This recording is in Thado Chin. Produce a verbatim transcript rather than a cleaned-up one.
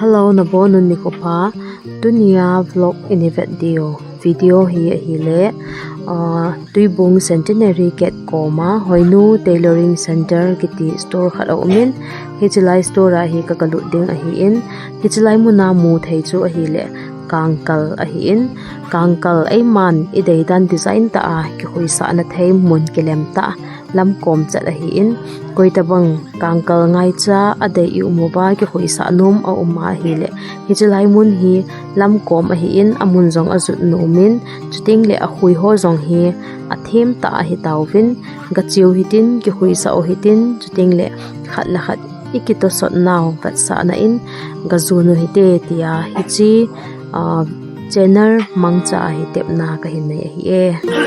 Hello, nabonun nikho pha. Tunia vlog i nei vet diu video hi ahile, uh, Tuibung Centenary Gate koma Hoinu Tailoring Center kiti store khat aumin, hichilai store a hi ka galut ding ahin, hichilai muna mu thei chu ahile kangkal ahin, kangkal eiman i deidan design tah a kihoisahna thei mun kilem tah lamkom chat ahin, koitabang kangkal ngaicha adei i um uva kihoisah nom aum ahile, hichilai mun hi lamkom ahin, amun jong ajut nomin, chutengle akhui ho jong hi athem tah ahi tauvin, gachiu hitin, kihoisah u hitin, chutengle khat le khat i kitosot nau vetsahna in gajun u hite tia hiche, uh, channel mangcha hi tepna kahin nei ahi e.